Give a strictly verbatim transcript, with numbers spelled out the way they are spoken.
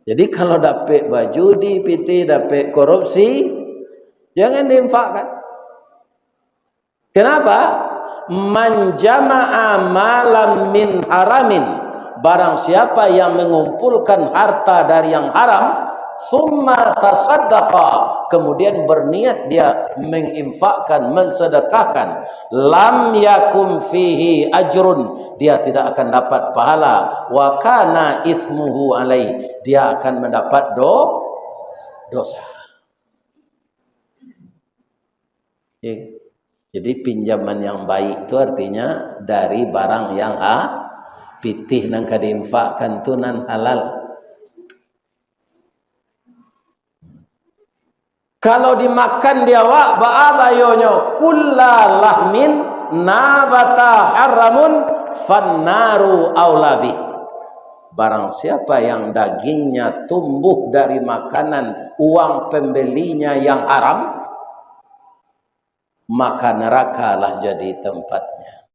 Jadi kalau dapek bajudi, pitih, dapek korupsi, jangan diinfakkan. Kenapa? "Man jama'a malam min haramin," barang siapa yang mengumpulkan harta dari yang haram, "summa tasaddaqa," kemudian berniat dia menginfakkan, mensedekahkan, "lam yakun fihi ajrun," dia tidak akan dapat pahala, "wa kana ismuhu alaih," dia akan mendapat do-, dosa. Oke. Jadi pinjaman yang baik tu artinya dari barang yang ha-, pitih nan ka diinfakkan tu nan halal. Kalau dimakan di awak, baa bayonyo? "Kulla lahmin nabata haramun fannaru aula bih." Barang siapa yang dagingnya tumbuh dari makanan uang pembelinya yang haram, maka nerakalah jadi tempatnya.